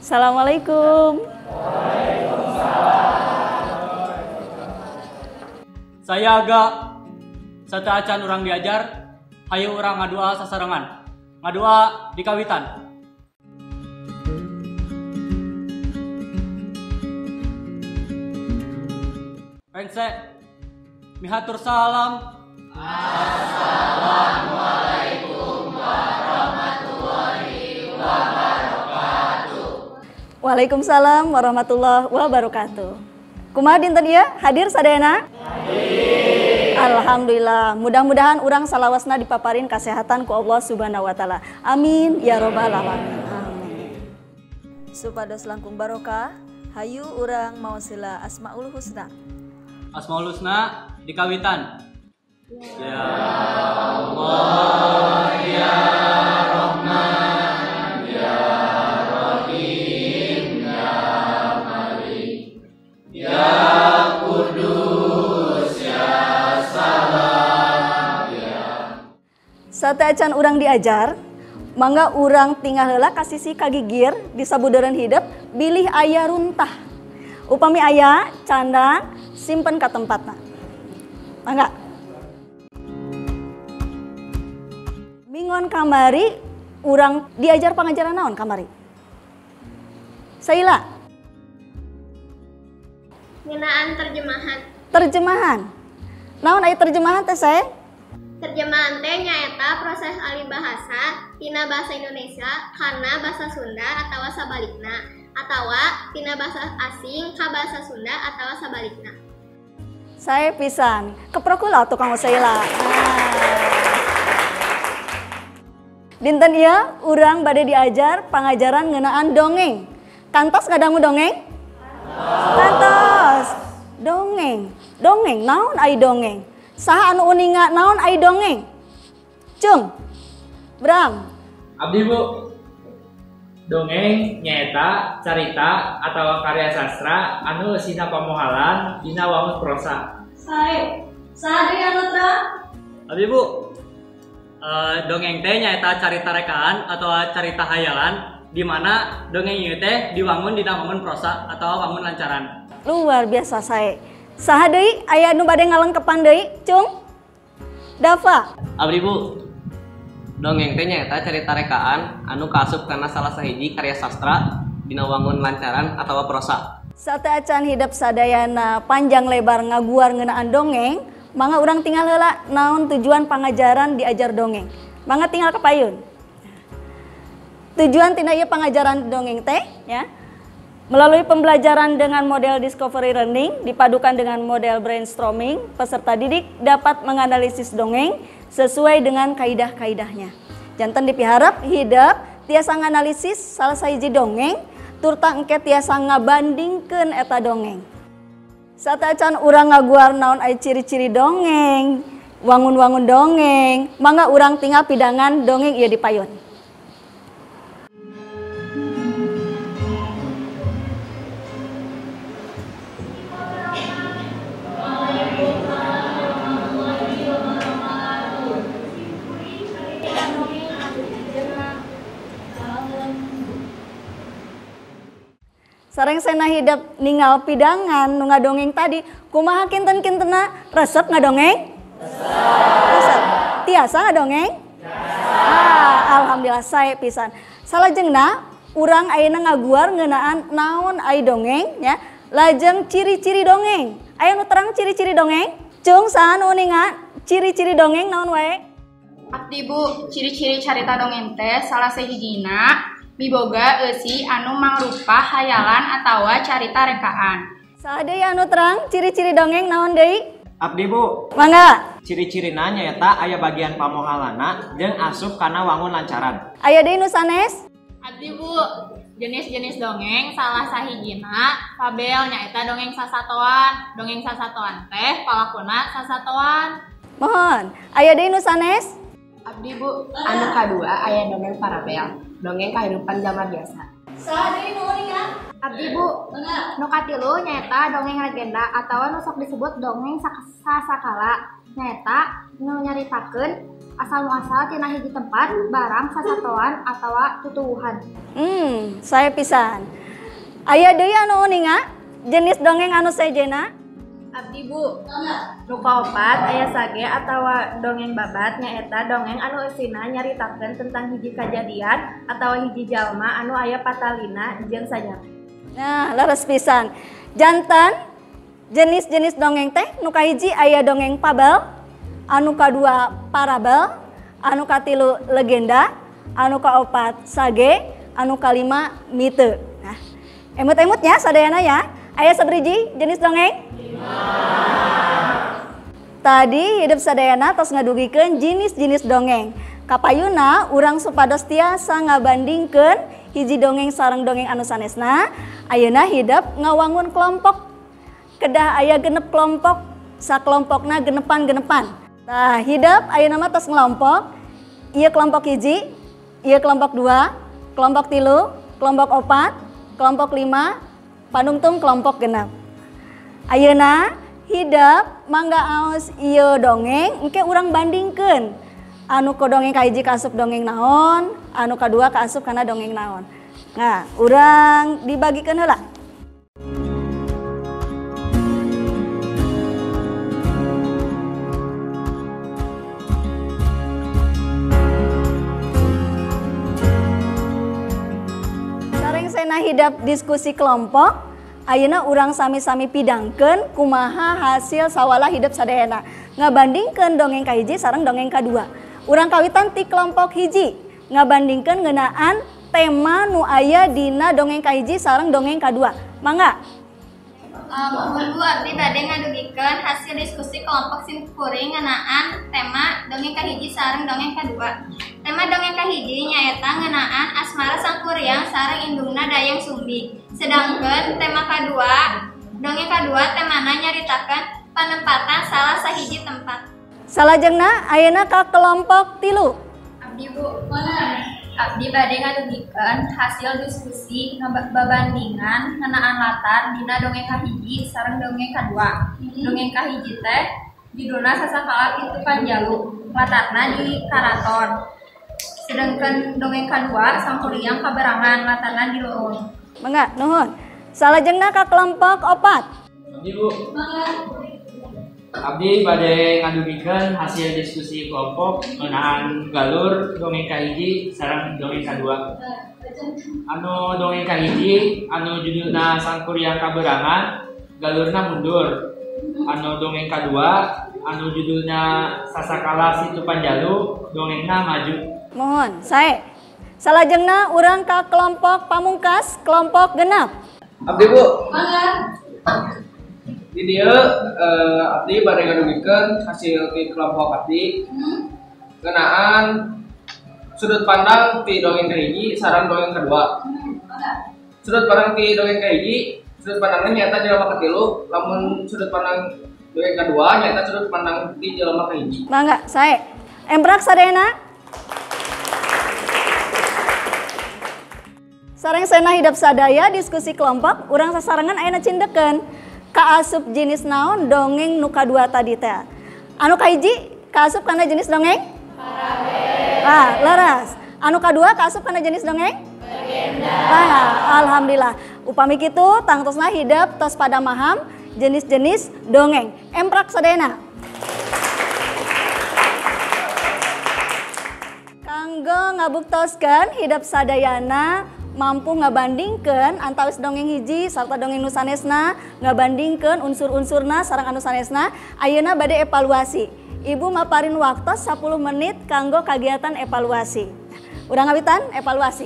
Assalamualaikum. Waalaikumsalam. Saya agak sateuacan urang diajar, hayu urang ngadua sasarengan. Ngadua di kawitan. Rengse, mihatur salam. Assalamualaikum warahmatullahi wabarakatuh. Waalaikumsalam warahmatullahi wabarakatuh. Kumaha dinten ieu? Hadir sadayana? Hadir. Alhamdulillah. Mudah-mudahan urang salawasna dipaparin kasehatan ku Allah Subhanahu wa taala. Amin ya robbal alamin. Amin. Supados langkung barokah, hayu urang maos heula Asmaul Husna. Asmaul Husna dikawitan. Ya Allah ya Rahman ya Rahim ya Malik ya Kudus ya Salam ya. Sateuacan urang diajar, mangga urang tinggal heula ka sisi kagigir di sabudeureun hidep bilih aya runtah. Upami aya canda simpen ka tempatna. Mangga. Mingon kamari urang diajar pangajaran naon kamari? Saila. Ngeunaan terjemahan. Terjemahan. Naon aya terjemahan teh sae? Terjemahan teh nyaeta proses alih bahasa tina bahasa Indonesia kana bahasa Sunda atawa sabalikna, atawa tina bahasa asing ka bahasa Sunda atawa sabalikna. Sae pisan. Keprok heula tukang Saila. Dinten ieu urang bade diajar pangajaran ngeunaan dongeng. Kantos ngadangu dongeng? Kantos. Dongeng. Dongeng naon ai dongeng? Saha anu uninga naon ai dongeng? Cung. Bram. Abdi Bu. Dongeng nyaeta carita atawa karya sastra anu eusina pamohalan dina wangun prosa. Sae. Saha deui anu terang? Abdi Bu. Dongeng teh nyaeta carita rekaan atau carita hayalan di mana dongeng ieu teh diwangun dina wangun prosa atau wangun lancaran. Luar biasa sae. Saha deui aya nu bade ngalengkepan deui, Cung? Dava. Abdi Bu. Dongeng teh nyaeta carita rekaan anu kaasup kana salah sahiji karya sastra dina wangun lancaran atawa prosa. Sateuacan hidep sadayana panjang lebar ngaguar ngeunaan dongeng, mangga urang tinggal heula naon tujuan pangajaran diajar dongeng. Mangga tinggal ke payun. Tujuan tina ieu pangajaran dongeng teh ya. Melalui pembelajaran dengan model discovery learning dipadukan dengan model brainstorming, peserta didik dapat menganalisis dongeng sesuai dengan kaidah-kaidahnya. Janten dipiharap hidep tiasa nganalisis salah sahiji dongeng turta engke tiasa ngabandingkeun eta dongeng. Sateuacan urang ngaguar naon ai ciri-ciri dongeng, wangun-wangun dongeng, mangga urang tinggal pidangan dongeng ieu di payun. Sareng sena hidep ningal pidangan nu ngadongeng tadi, kumaha kinten-kintena resep ngadongeng? Resep. Tiasa ngadongeng? Tiasa. Ah, alhamdulillah sae pisan. Salajengna urang ayeuna ngaguar ngeunaan naon ai dongeng ya, lajeng ciri-ciri dongeng. Aya nu terang ciri-ciri dongeng? Cung saha nu uninga ciri-ciri dongeng naon wae? Abdi Bu, ciri-ciri carita dongeng teh salah sahijina miboga eusi anu mangrupa hayalan atawa carita rekaan. Saha deui anu terang ciri-ciri dongeng naon deui? Abdi Bu. Mangga. Ciri-cirina nyaeta aya bagian pamohalana jeung asup kana wangun lancaran. Aya deui nu sanes? Abdi Bu, jenis-jenis dongeng salah sahijina fabel nyaeta dongeng sasatoan. Dongeng sasatoan teh palakuna sasatoan. Mohon, aya deui nu sanes? Abdi Bu, anu kadua aya dongeng parabel, dongeng kehidupan zaman biasa. Saha deui nu uninga? Abdi Bu, nu katilu nyaeta dongeng legenda atawa nu sok disebut dongeng sasakala. Nyaeta nu nyaritakeun asal muasal tina hiji tempat, barang, sasatoan atawa tutuwuhan. Sae pisan. Aya deui anu uninga jenis dongeng anu sejena? Abdi Bu. Nu kaopat aya sage atawa dongeng babat nyaeta dongeng anu eusina nyaritakeun tentang hiji kajadian atawa hiji jalma anu aya patalina jeung sajaba. Nah, leres pisan. Jantan jenis-jenis dongeng teh nu kahiji aya dongeng fabel, anu kadua parabel, anu katilu legenda, anu kaopat sage, anu kalima mite. Nah, emut-emutnya sadayana ya. Aya sabriji jenis dongeng? Tadi hidup sadayana tos ngadugikeun jenis-jenis dongeng. Kapayuna urang supados tiasa ngabandingkeun hiji dongeng sareng dongeng anu sanesna, ayeuna hidep ngawangun kelompok. Kedah aya genep kelompok, sakelompokna genepan-genepan. Tah, hidep ayeuna mah tos ngelompok. Ieu kelompok hiji, ieu kelompok 2, kelompok 3, kelompok 4, kelompok 5, panungtung kelompok 6. Ayeuna hidep mangga aos ieu dongeng engke urang bandingkeun. Anu ka dongeng kahiji kaasup dongeng naon, anu kadua kaasup kana dongeng naon. Nah, urang dibagikeun heula. Sareng sena hidep diskusi kelompok, ayeuna urang sami-sami pidangkeun kumaha hasil sawala hidep sadayana. Ngabandingkeun dongeng kahiji sareng dongeng kadua. Urang kawitan ti kelompok hiji ngabandingkeun ngeunaan tema nu aya dina dongeng kahiji sareng dongeng kadua. Mangga. Muhun Bu, abdi bade ngadugikeun hasil diskusi kelompok simkuring ngeunaan tema dongeng kahiji sareng dongeng kadua. Tema dongeng kahiji nyaeta ngeunaan asmara Sangkuriang sareng indungna Dayang Sumbi. Sedangkan tema kadua, dongeng kadua temana nyaritakeun panempatan salah sahiji tempat. Salajengna ayeuna ka kelompok 3. Abdi Bu, abdi bade ngadugikeun hasil diskusi babandingan ngeunaan latar dina dongeng kahiji sareng dongeng kadua. Dongeng kahiji teh judulna Sasakala Pitu Panjalu, latarna di karaton. Sedangkan dongeng kadua Sangkuriang Kaberangan, latarna di leuweung. Mangga, nuhun. Salajengna ka kelompok 4. Abdi Bu. Abdi bade ngadugikeun hasil diskusi kelompok ngeunaan galur dongeng kahiji sareng dongeng kadua. Anu dongeng kahiji anu judulna Sangkuriang Kaberangan galurna mundur. Anu dongeng kadua anu judulna Sasakala Situ Panjalu dongengna maju. Mohon, sae. Salajengna urang ka kelompok pamungkas, kelompok 6. Abdi Bu. Mangga. Di dieu abdi bade ngadugikeun hasil ti kelompok abdi. Ngeunaan sudut pandang ti dongeng kahiji sareng dongeng kedua. Sudut pandang ti dongeng kahiji, sudut pandangna nyaeta jelema katilu, lamun sudut pandang dongeng kedua nyaeta sudut pandang ti jelema kahiji. Mangga, sae. Emprak sadayana. Sareng sena hidep sadaya diskusi kelompok urang sasarengan ayeuna cindekeun kaasup jenis naon dongeng nu kadua tadi teh. Anu kahiji kaasup kana jenis dongeng? Parabel. Ah, leres. Anu kadua kaasup kana jenis dongeng? Legenda. Ah, alhamdulillah. Upami kitu tangtosna hidep tos pada maham jenis-jenis dongeng. Emprak sadayana. Kanggo ngabuktoskeun hidep sadayana mampu ngabandingkeun antawis dongeng hiji sarta dongeng nu sanesna, ngabandingkeun unsur-unsurna sareng anu sanesna, ayeuna bade evaluasi. Ibu maparin waktos 10 menit kanggo kagiatan evaluasi. Urang ngawitan evaluasi.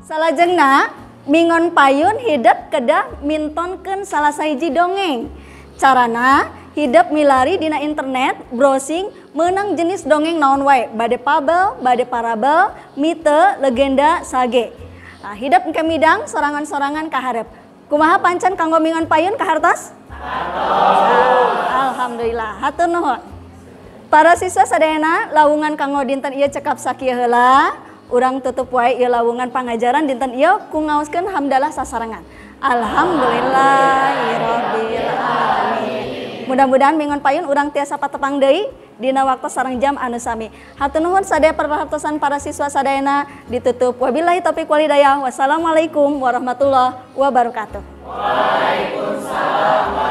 Salajengna mingon payun hidep kedah mintonkeun salah sahiji dongeng. Carana hidep milari dina internet browsing menang jenis dongeng naon wae, bade fabel, bade parabel, mite, legenda, sage. Nah, hidep engke midang sorangan-sorangan kaharep. Kumaha pancen kanggo mingon payun kahartos? Alhamdulillah, hatur nuhun. Para siswa sadayana lawungan kanggo dinten ieu cekap sakieu heula. Urang tutup wae ieu lawungan pangajaran dinten ieu ku ngaoskeun hamdalah sasarengan. Alhamdulillahirabbil alamin. Mudah-mudahan minggon payun urang tiasa patepang deui dina waktu sareng jam anu sami. Hatur nuhun sadaya perhatosan para siswa sadayana, ditutup wabillahi taufiq walhidayah. Wassalamualaikum warahmatullahi wabarakatuh. Waalaikumsalam.